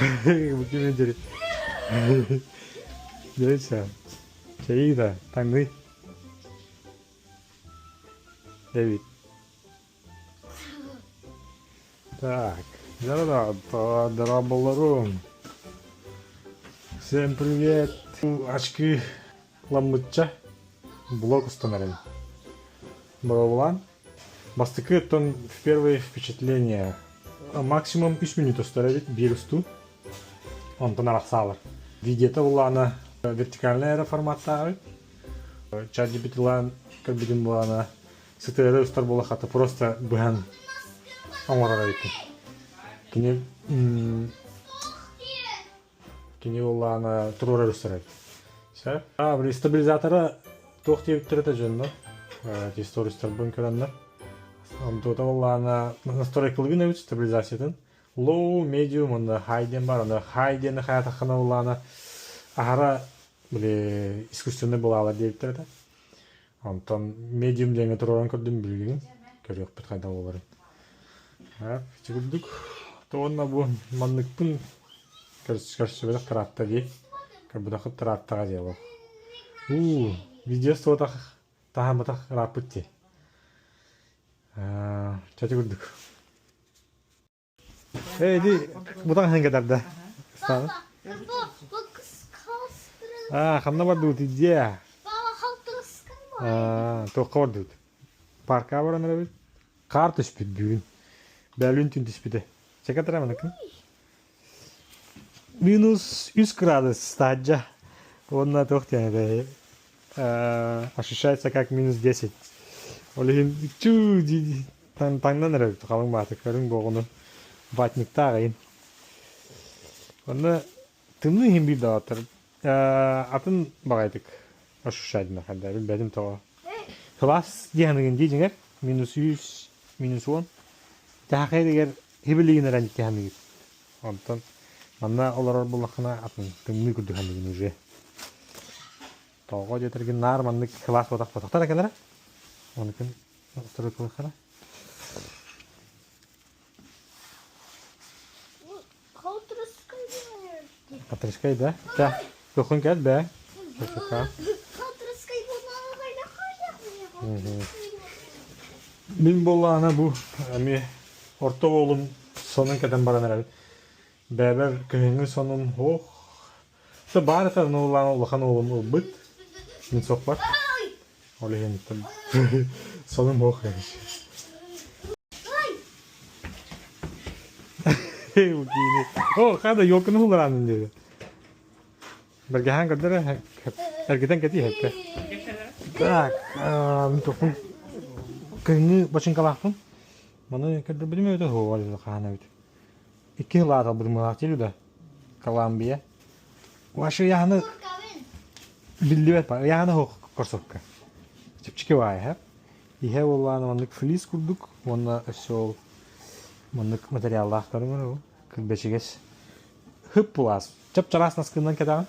Бу кимин дьэри? Дьэ, чэйи да, таҥныы. Дэвид. Так, да-да-да, дорооболорум. Всем привет. Очки ламмычча блог устан эрэбин. Боробулаан. Бастакы оттон первое впечатление. Максимум үс минут устар эбит, биир устуу. Онтон арахсаалар. Видеота булаана вертикальная эрэ форматтаах эбит. ChatGPT лаан көрбүтүм булаана сытыары устар буолахата просто быһан оҥорор эбиккин. Кини кини буоллаҕына туруорар устар эбит. Сөп. А, били стабилизатора туох диэбиттэрэ этэ дьоннор. Истористарбын көрөннөр. Онтуота буоллаҕына настройкалыгын эбит стабилизациятын. Low, medium уонна high диэн бар. Аны high диэни хайатаххына буоллаҕына аһара били искусственный булаалар диэбиттэр этэ. Онтон медиум диэҥҥэ туруоран көрдүм билигин. Көрүөхпүт хайдах буоларын. Ити курдук. Уонна бу манныкпын көрсүбэтэх тыраатта дии. Көрбөтөххүт тырааттаҕа дии ол. Уу, видео суотах таһаамматах ырааппыт дии. Чэ ити курдук. Эй, иди, бутан ханга тарда. Аа, ханна бардыбыт идиэ? Аа, туохха бардыбыт? Паркаҕа баран эрэбит. Хаар түспүт бүгүн. Бөөлүүн түүн түспүтэ. Чэкэ маныкын. Минус үс градус стадья. Уонна туох диэн этэй? Ощущается как минус 10. Ол иһин чуу дии таҥнан эрэбит халыҥ бааты көрүҥ буоҕуну ватниктаах ыйын. Онно тымныы иһин биир даҕаттар атын баҕайытык ощущать хайда билбэтим тоҕо. Кылаас диэханыгын дии дьиҥэр минус үс минус уон тэхэхэригэр хибилигин эрэн иккиһаныгыт. Онтон манна олорор буллаххына атын тымныы курдук ханыгын уже. Тоҕо диэтэргин наар маннык кылаас ботах ботахтар экэлэрэ. Онукун устарыкылыхара. Хатырыскай да? Чэ, туоххун кэл бээ. Мин буоллаҕына бу эмиэ орто уолум сонун кэтэн баран эрэбит. Бэйэбэр кыһыҥҥы сонум ох баар этэ улахан уолум ылбыт. Мин соппор. Ол иһин сонум ох О, хада елканы хуларанын диэби. Бэргэһээн көрдөрө эргитэн кэтии хэккэ. Так, мин кыһыҥҥы бачыҥкалаахпын. Маны көрдөрбүтүм эбитэ уһуо хаһан эбит. Икки сыл ааталбытым быһаахтыыр да. Колумбия. Ваша ыйаһыны биллибэт ба. Ыйаһыны суох кроссовка. Чэпчэки баайа. Иһэ буоллаҕына маннык флис курдук уонна өссө ол маннык материаллаах көрүҥэр ол килбэчигэс хып-пылаас чап-чараас наскыннан кэтэҕин.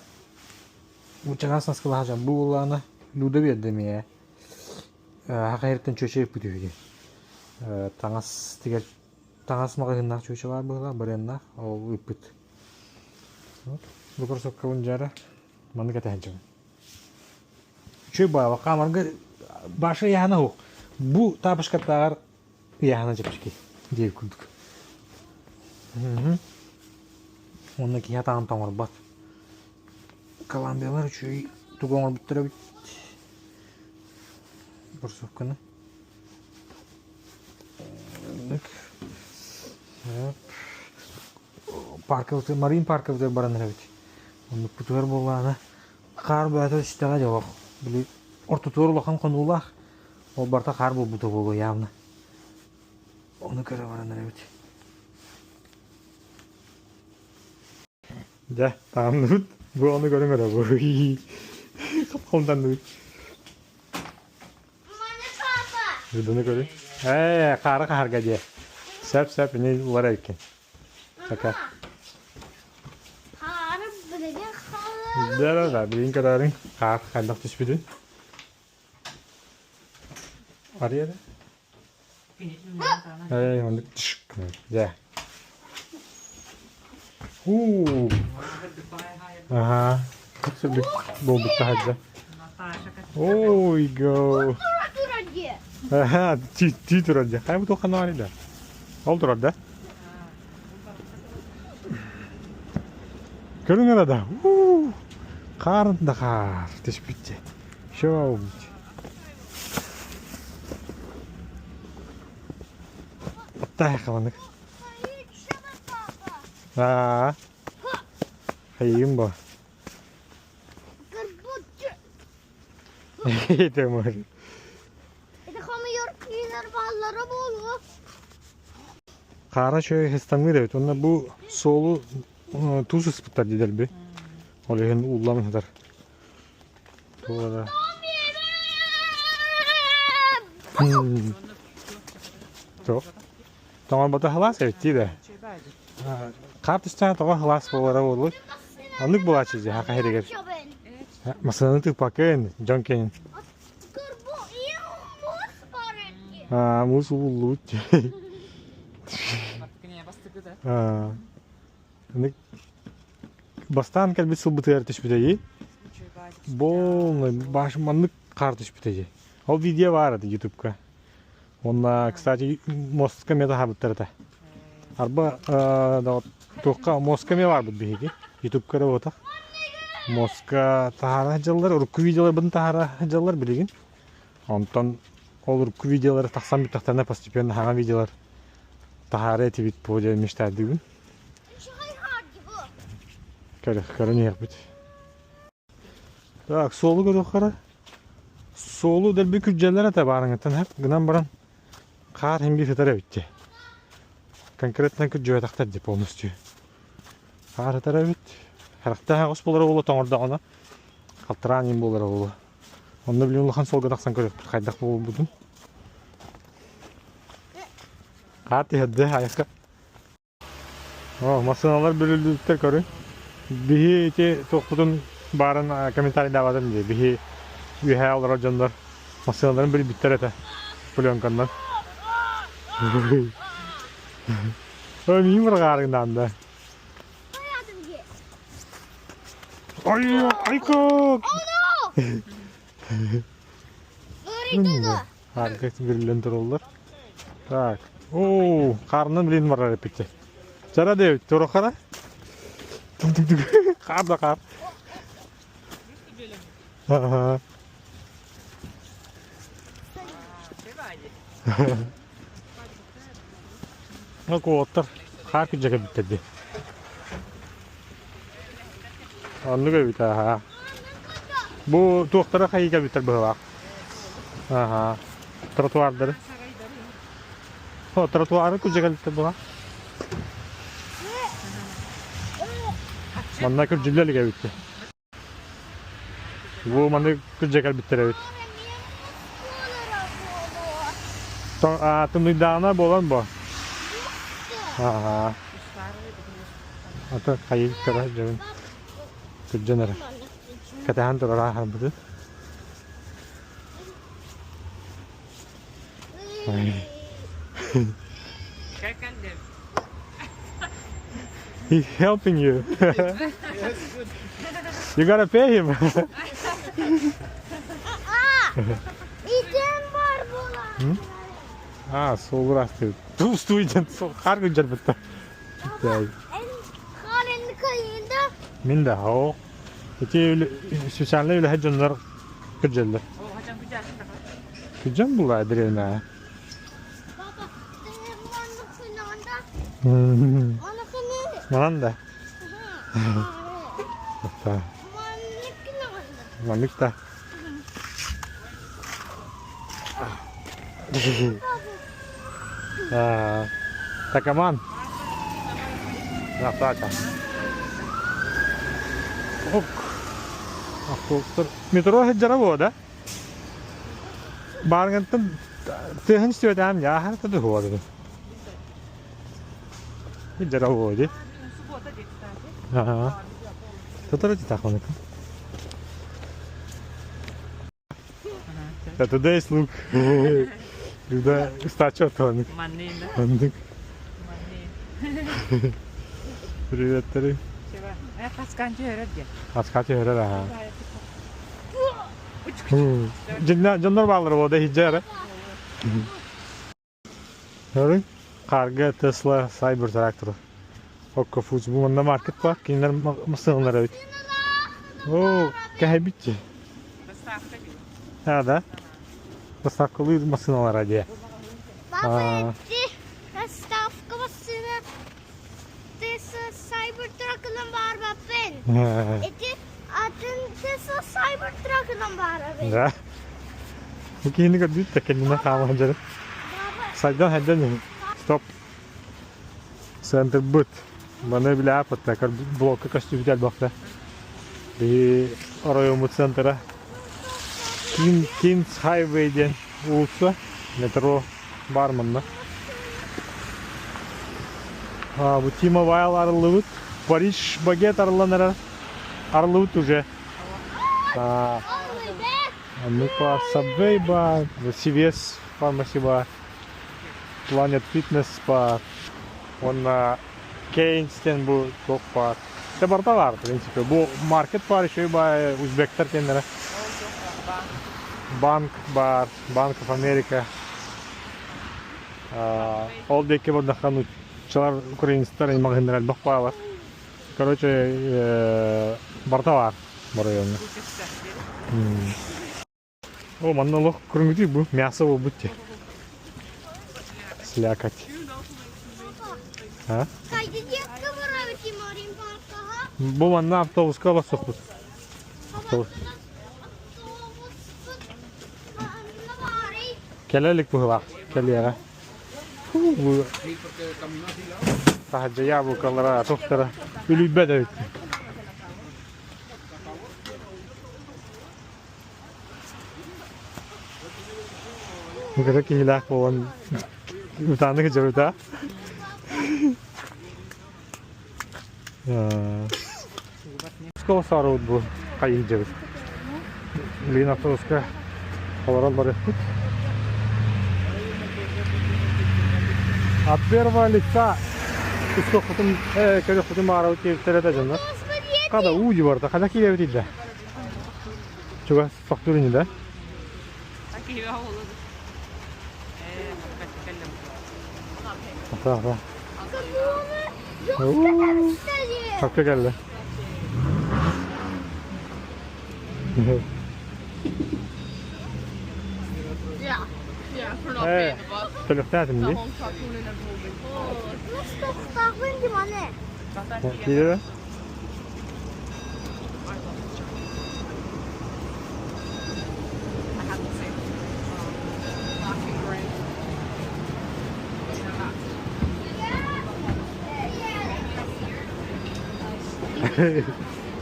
Бу чараас наскылаах дьон бу буоллаҕына Люда биэрдэ эмиэ саха сириттэн чүөчэ ыппыт үһү диэн. Таҥас тигэр таҥас маҕаһыыннаах чүөчэ баар быһыылаах бреннаах ол ыыппыт. Бу кроссовкабын дьара маннык этэ сылдьабын. Үчүгэй баҕа хаамарга баша ыйаһына суох. Бу таапачкаттааҕар ыйаһына чэпчэки диир курдук. Уонна киһи атаҕын тоҥорбот. Колумбиялар үчүгэй тугу оҥорбуттар эбит. Борсуукканы. Паркабытыгар, Марин паркабытыгар баран эрэбит. Оннукпутугар буоллаҕына Хаар бөҕөтө түстэҕэ дьэ олох. Били ортотугар улахан хонуулаах, ол барыта хаар буолбута буолуо явно. Ону көрө баран эрэбит. Дьэ, таанныбыт. Бу ону көрүҥ эрэ бу. Хомтанныбыт. Выданы көрү. Ээ, хаары хаһарга диэ. Сөп, сөп, ини улар эбиккин. Пока. Да, да, да, билигин көрөөрүҥ хаар хайдах түспүтүн. Арыйа да? Эй, оннук дьэ. Уу. Аха. Сырдык буолбут таһырдьа. Ой, го. Аха, ти турар дьэ. Хайа бу туоххана баар да? Ол турар да? Көрүҥ эрэ да. Уу. Хаарын да хаар түспүт дьэ. Шоу. Оттаах халанык. Аа. Хайыгын бо. Это может. Это хомойор киинер бааллара буолуо. Хаара чөй хыстанныыр эбит. Онно бу суолу туус ыспыттар дидэрби. Ол иһин ууллан сытар. Туора. Тоқ. Тоҥорбото халаас эбит дии да. Хаар түстэҕэ тоҕо халаас буолара буолуой? Оннук буолааччы дии хаха иһигэр. Масыынаны тыыппаккын, дьон кэнин. Аа, муус ууллубут дии. Аа. Бастаан кэлбит сылбытыгар түспүтэ дии. Полный баш маннык хаар түспүтэ дии. Ол видео баар этэ ютубка. Уонна, кстати, мостка эмиэ таһаарбыттар этэ. Арба туохха мостка эмиэ баарбыт биһиги. Ютубка эрэ буотах. Мостка таһаара сылдьаллар, урукку видеоларбытын таһаара сылдьаллар билигин. Онтон ол урукку видеолары тахсан бүттэхтэринэ постепенно саҥа видеолар таһаара этибит буо диэн мечтаардыыбын. Көрөн иһэхпит. Так, суолу көрүөххэ Суолу дэлби күрдьэллэр этэ баарыҥыттан һэп гынан баран хаар иһин биир сытар эбит дии. Конкретно күрдьүбэтэхтэр дии полностью. Хаар сытар эбит. Харахтаах оҕус буолара буолуо тоҥордоҕуна халтараан иһин буолара буолуо. Онно билигин улахан суолга тахсан көрүөхпүт хайдах буолбутун. Хаар түһэрдэ айахха. О, массыыналар бүрүллүбүттэр көрүҥ. Биһи ити туохпутун баарын комментарийдаабатым дии. Биһи үөһээ олорор дьоннор массыыналарын бүрүйбүттэр этэ пленканнан. Ой, миин бырҕаарыҥнаан да. Ой, айко! Хаарга бүрүллэн тураллар. Так. Оо, хаарынан билин барар эппитте. Чара диэбит, турохара. Хаар да хаар. Ага. Ну, куоттар хаар күдьэ кэлбиттэр дии. Оннук эбит, аха. Бу туохтара хайыы кэлбиттэр быһыылаах. Аха. Тротуардары. О, тротуары күдьэ кэлбиттэр быһа. Манна күрдьүллэ илик эбит. Бу маны күрдьэ кэлбиттэр эбит. Тымныйдаҕына буолан бо. Аха. Ата хайыы көрө дьон күрдьэн эрэ. Кэтэһэн турар ааһарбытын. He's helping you. You gotta pay him. Итин бар буолар. Аа, суолураастыы. Тустуу диэн хаар күндьэрбиттэ. Мин да, оо. Ити специальный үлэһит дьоннор күрдьэллэр. Күрдьэн булла дэриэбинэҕэ. Манан да. Маннык да. Такаман. Натака. Ок. Автобустар. Метро сылдьара буо да? Бааргантан тыаһын истибэтэҕим дьэ ааһар да дуһуо Сылдьара буо дии. Ага. Сотору титахманык. Today's look. Люда устааччы оттоонук. Маннык. Приветтерий. Хаска түһэрэр аха. Дьоннор бааллар буолда иһдьэ эрэ. Көрүҥ, хаарга Tesla Cybertruck Окко фуз бу манна маркет бар, кинилэр массыыналар эбит. Оо, кэһэйбит дии. А, да? Доставкалыыр массыыналара дии. Папа, доставка массыына Tesla Cybertruck-ынан баарбаппын. Ити атын Tesla Cybertruck-ынан баарабын. Да. Бу киһини көрдүүт да кэннинэ хааман дьарык. Сайдан хайдан Стоп. Центрбыт. Маны билээппыт блокка көстүбүт элбэхтэ. Биһи оройуоммут центра Kings Highway диэн уулусса, метро баар манна. Бу T-Mobile арыллыбыт. Париж багет арыллан эрэр. Арыллыбыт уже. Оннук баар Subway баар, CVS Pharmacy баар, Planet Fitness баар. Уонна Кейнс диэн бу туох баар. Дьэ барыта баар, в принципе. Бу маркет баар еще баар узбектар диэннэрэ. Банк баар, Bank of America. Ол диэки бардахха нууччалар, украинецтар маҕаһыыннара элбэх баалар. Короче, барыта баар бу райоҥҥа. О, манна олох көрүҥүтүй бу, мясо буолбут дии. Слякоть. А? Бу манна автобуска олорсохпут. Автобус. Кэлэ илик быһыылаах, кэлиэҕэ. Бу таһырдьа яблокалара, туохтара үлүйбэт эбит. Кыра киһилээх буолан ытааны кыдьарыта. Школа саарыбыт бу хайыһдьабыт. Билигин автобуска олорон барыахпыт. От первого лица устуохпутун, көрүөхпүтүн баҕарабыт диэбиттэрэ да дьоннор. Хада уу дии барда, хада киирэбит да. Чугас тохтуур ини да? Ата, ата. Хакка кэллэ. Э, төлөхтөэтим дии. Киирэ.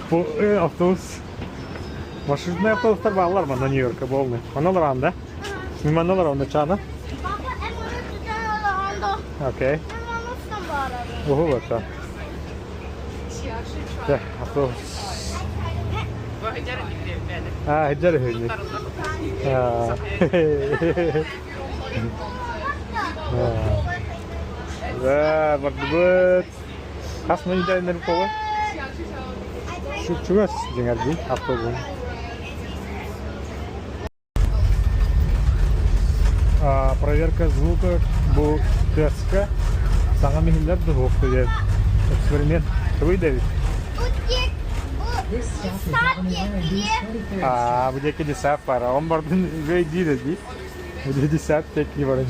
Бу автобус маршрутный автобустар бааллар манна Нью-Йорка полный. Манна олорон да? Мен манна олорон чаана. Окей. Уһу барта. Дьэ, автобус. Аа, иһдэр үһү. Аа. Да, бардыбыт. Хас мүнүүтэ буолуой? Чугас дьиҥэр дии автобус. Проверка звука бу тыаска саҥа миһиллэр дуһуохту диэн эксперимент тугуй дэбит? Аа, бу диэки десап баар. Он бардын үгүй диир дии. Бу десап диэки баран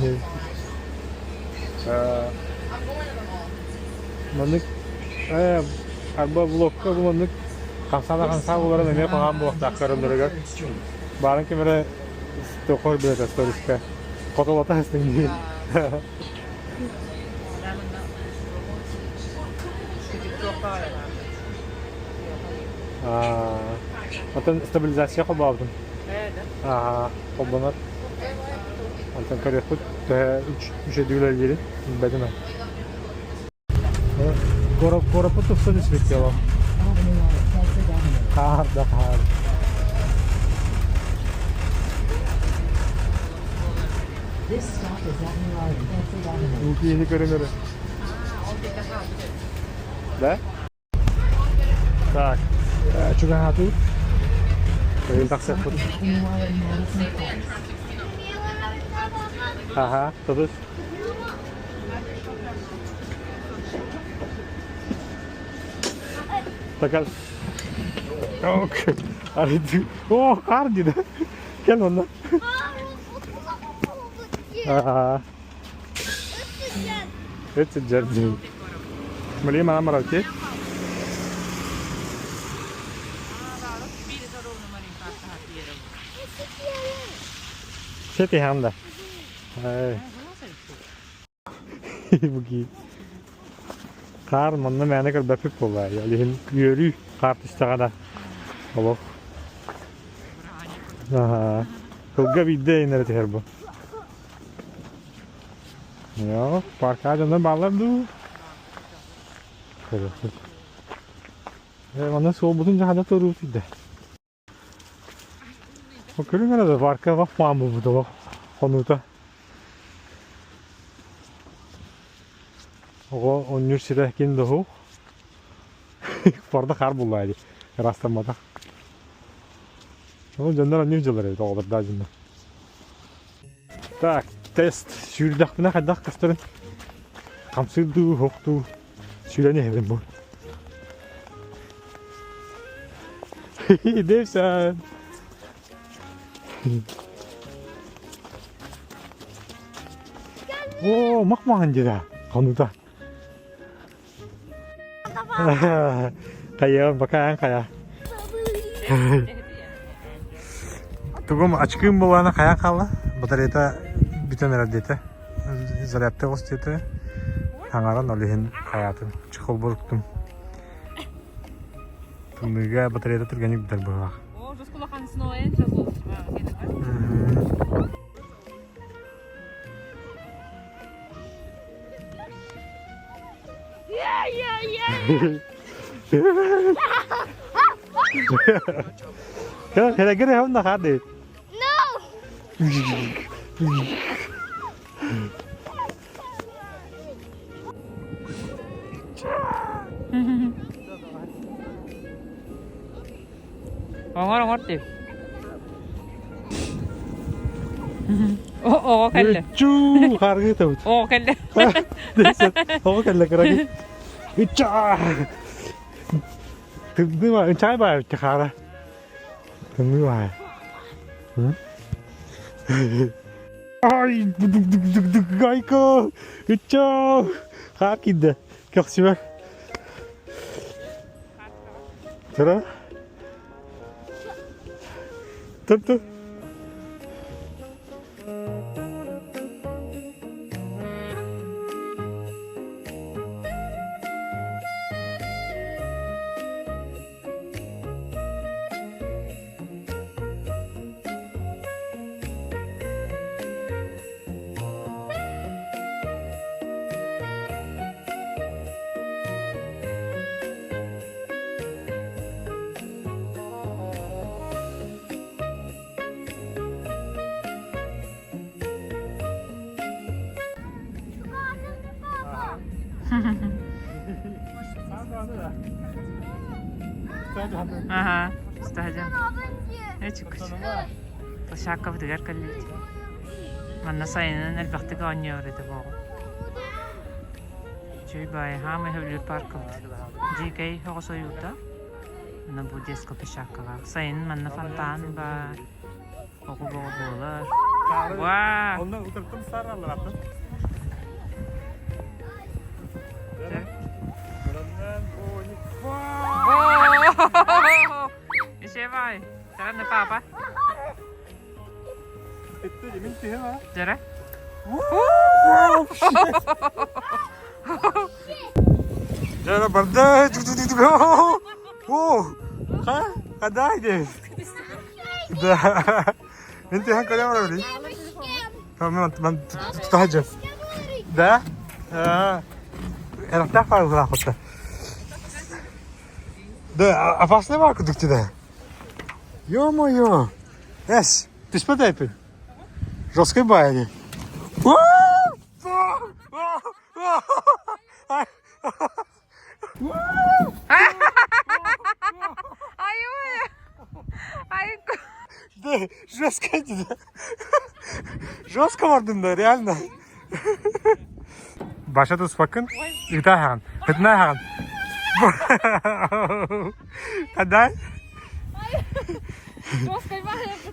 Маннык арба блокка бу маннык хамсаана хамсаа буоларын эмиэ хаһаан буолуохтаах көрөллөрүгэр. Баарын ким эрэ тохор билэтэ сториска. Хотолото хастын дии. Оттон стабилизация холбообутум. Аа, холбонор. Онтон көрүөхпүт төһө үчүгэй үлэлиирин билбэтим. Куораппыт тупсан испит дьоло. Хаар да хаар. Уу киһини көрөн эрэ. Да? Так, чугаһаатыбыт. Кыйын тахсыахпыт. Аха, тутус. Такал. Ок. О, хаар дии. Кэл онно. Аа. Эт сылдьар дии. Блин, мана маралти. Сети ханда. Буги. Хаар манна мээнэ көрбөппүт буолла. Ол иһин үөрүү хаар түстэҕинэ олох. Аха. Кылга биирдэ иннэрэ түһэр бу. Йоо, парка дьоннор бааллар дуу? Көрүөхпүт. Э, манна суолбутун дьаһана туруубут да. Көрүҥ эрэ да парка вах маан буолбут олох хонуута. Оҕо оонньуур сирэ ким да суох. Порда хаар булла дии. Ырастамматах. Ол дьоннор оонньуур дьыллар эбит оҕолордоох дьоннор. Так, тест сүүрдэхпинэ хайдах көстөрүн хамсыыр дуу, суох дуу сүүрэн иһэбин бу. Дэвсэн. О, мах-махан дии хонута. Хайа, пока хайа. Тугум очкым буолана хайа хаалла. Батареята бүтэн эрэр диэтэ. Зарядта оҕус диэтэ. Хаҥаран ол иһин хайаатын чехол буруктум. Тымныыга батареята түргэнник бүтэр быһыылаах. Can I get it home the hot dude? No! Оҥор оҥор диир. Оҕо кэллэ. Чуу, харгытабыт. Оҕо кэллэ. Оҕо кэллэ кырагы. Ыччаа. Тымныы чай баайбыт хаара. Тымныы баай. Ай, гайка. Ыччаа. Хаар киирдэ. Көхсүбэр. Тура. Тур тур. Ага, стадион. Площадкабытыгар кэллибит. Манна сайынын элбэхтик оонньуур этэ буоҕу. Үчүгэй баайы хаамай сөбүлүүр паркабыт. Дьиикэй оҕо сойуута. Манна бу детскай площадкалаах. Сайынын манна фонтан баар. Оҕо-боҕо буолар. Ваа! Онно утыртым саралларатын. Ишебай, Сарана папа. Дьэрэ? Дьэрэ барда. О, ха, когда здесь? Да. Инти хан көрө барабын. Мен тутаһа Да? Эрахтаах баар Да, опасный бар кудук да. Ё-моё! Эс, түспэт эпин. Жесткий баайы. Жестко дии. Жестко бардым да, реально. Баша туспаккын? Ыта аһаҕын. Ытына аһаҕын. Хадай?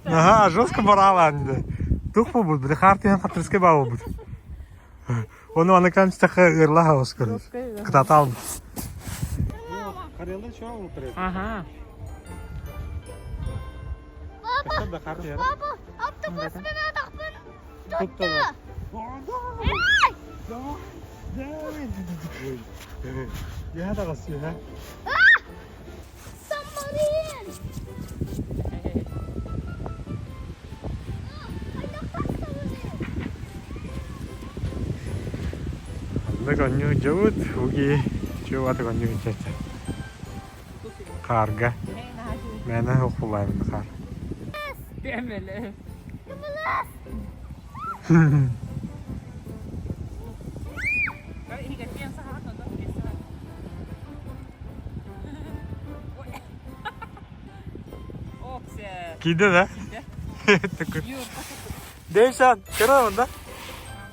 Ага, жестко баралаан дии. Тух буолбут, били хаар түһэн хатырыскай баа буолбут. Оны аны кам стэхэ ыырла хаус көрөр. Кытатал. Ага. Папа, папа, автобус мен атақпын tuttu. Я таҕыс ha. Submarine! Маннык оонньуу дьобут, уги чуобата оонньуу чача. Хаарга. Мээнэ охулаабын хаар. Киирдэ да? Дэйшан, көрөмүн да?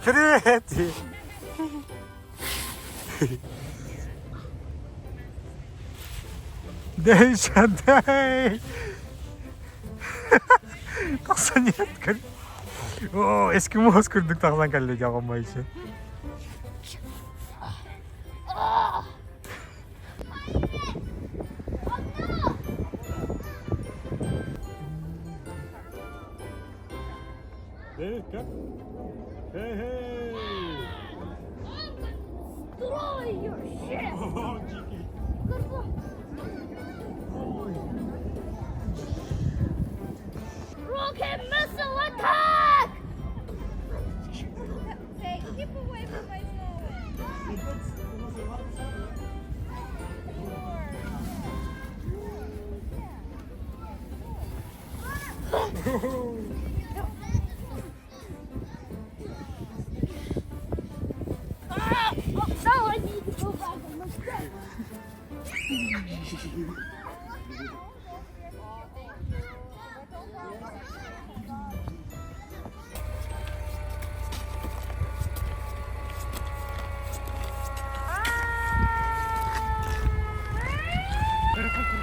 Привет! Дэйшан, дэй! Тахсан иһэр. О, эскимос курдук тахсан кэллэ дьаҕым еще. David, как? Hey, hey! Destroy your ship! Oh, дикий. Rocket missile attack! Hey, keep away from my phone. Ah, oh, now I need to go back on my step.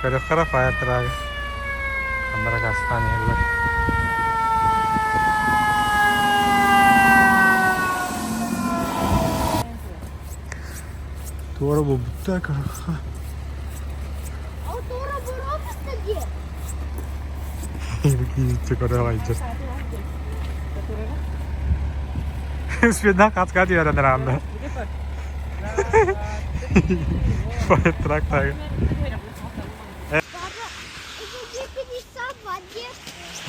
Көрөххөрө фаер трага. Ханнара гастаан иһэллэр. Туора буолбуттаа көрөххө. А туора боропта дии. Көрө айдыр. Спинна катка диэн араанда. Фаер трак тага. Папа, это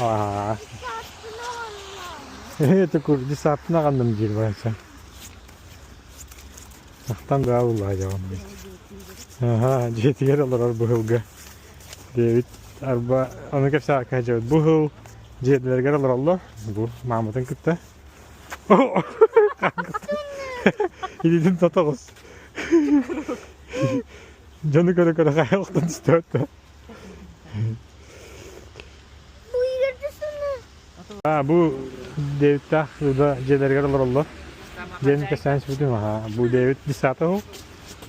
Аа. десаппына Это десаппына ханным диир баайса. Ахтан да улаайаҕын Аха, дьиэтигэр олорор быһылга. Диэбит арба ону кэпсээххэ дьиэбит быһыл дьиэтилэригэр олороллор. Бу мааматын кытта. Илиитин тотоҕус. Дьону көрө-көрө хайалыктан түстэ. Бу А, бу Дэвидтаах да дьиэлэригэр олороллор. Диэн кэпсээн сүбүтүм аха. Бу Дэвид десятый сыл.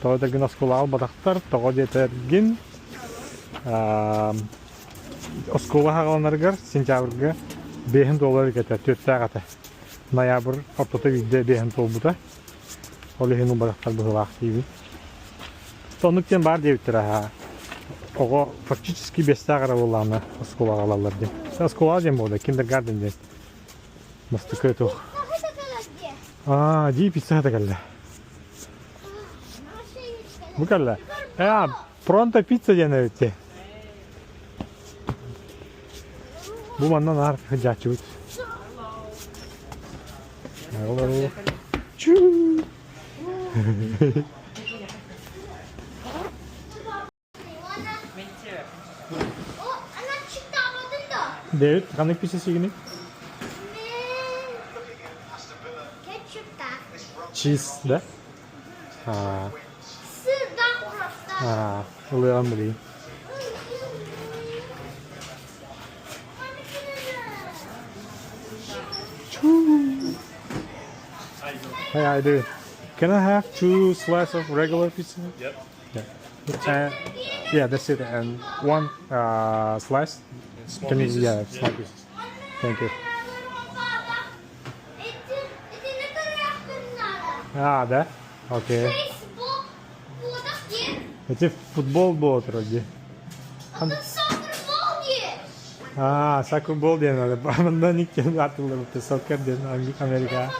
Тоҕо этэргин оскуолаҕа ылбатахтар, тоҕо диэтэргин оскуола хаҕаланарыгар сентябрьга биэһин туолар этэ, түөртээх этэ. Ноябрь ортото биирдэ биэһин туолбута. Ол иһин ылбатахтар быһыылаах диибин. Оннук диэн баар диэбиттэрэ аһаа. Оҕо фактически биэстээх эрэ буоллаҕына оскуолаҕа ылаллар диэн. Оскуолаҕа диэн буолла, киндергарден диэн. Бастакы туох. Аа, дии пицца хата кэллэ. Бу кэллэ. Ээ, пронто пицца диэн эбит Бу манна наар дьааччыбыт. Чүү. Дэвид, ханнык пицца сигини? Чиз, да? Аа. Аа, ылыам билигин. Hey, how you doing? Can I have two slices of regular pizza? Yep. Yeah. Yeah, that's it. And one slice. Small Can you, pieces? yeah, small pieces. Thank you. А, да? Окей. Эти футбол буолар вроде. А, soccer ball диэн надо. Манна никтен атылар soccer диэн Америка.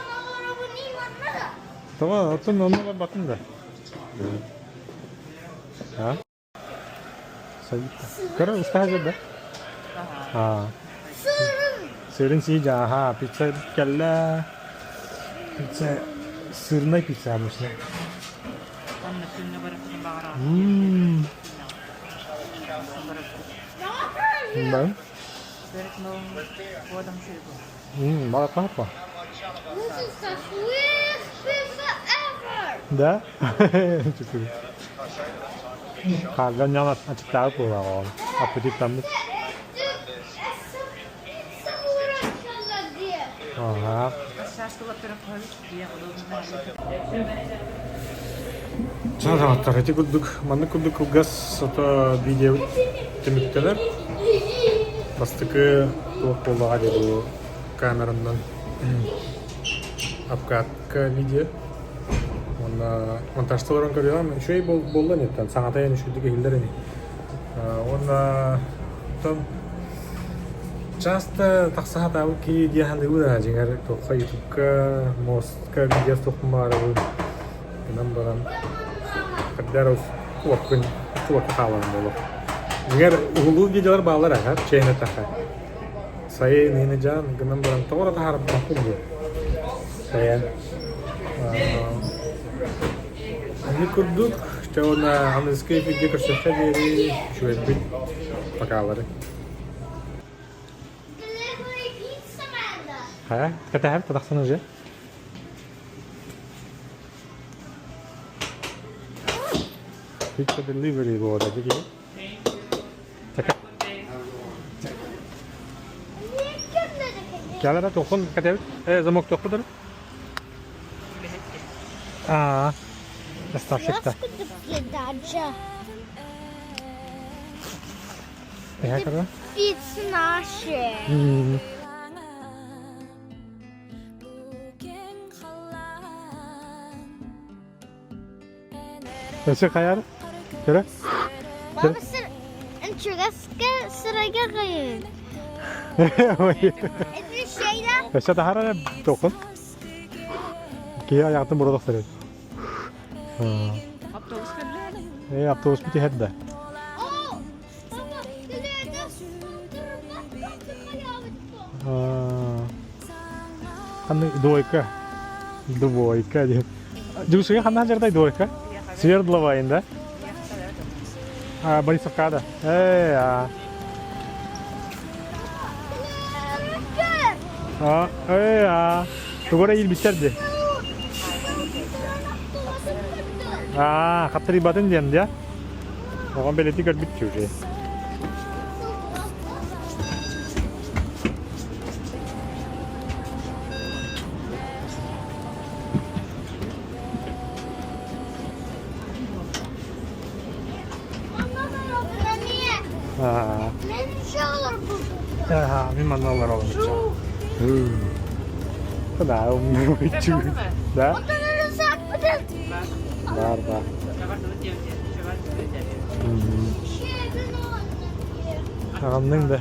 Тоҕо оттон онно барбатын да. А? Көрө устаһа да? А. Сырын сиижа, аха, пицца кэллэ. Пицца, сырнай пицца обычно. Онно күҥҥэ барыппытын баҕараҕын. Мм. Да? Балакпа. This is the sweetest pizza ever! Да? Хааллан ньон ачыктаабыт буоллаҕа ол. Аппетиттаммыт. Ага. Чарааттар ити курдук маннык курдук кылгас сото видео түмүктэнэр. Бастакы туох буоллаҕа дии бу камеранан обкатка видео. Уонна монтажта олорон көрүөҕүм. Үчүгэй буолла ини саҥата эн үчүгэйдик иһиллэр ини. Уонна оттон часто тахса сатаабыт киһи дии саныыбын аа дьиҥэр туохха ютубка, мостка видео туохпун баҕарабын гынан баран хайдах уоппун уоппа хаалан буолуо. Дьиҥэр уһулуу видеолар бааллар аха чэйин эттэххэ. Сайын иһини дьаан гынан баран тоҕо эрэ таһаарбаппын дии. Сайын. Аны курдук, чэ уонна аныгыскы эфиргэ көрсүөххэ диэри үчүгэйбит покалары. Хайа, кэтэһэр тахсан уже. Pizza delivery буолар дии. Кэлэрэ тухун кэтэбит. Э, замок тохпутар. Аа, доставщик-то. Пицца наша. Өссө хайар? Көрө? Баба сыр чугаска сырайга кыйын. Это şeyler. Өссө таһар тоқын. Киһи аяғытын бұрылық сыры. Автобус кэллэ? Э, автобус бит да. Ханнык двойка. Двойка диэн. Дьуусуга ханнаан дьардай двойка? Свердловайын да? А, Борисовка да. Э, а. А, э, а. Тугу эрэ иилбиттэр дии. Аа, хаттырыйбатын диэн дии. Оҕом бэлиэтии көрбүт уже. Аа. Аа, мин манна олоробун. Да, Да? Бар, бар. Аҕамныҥ да.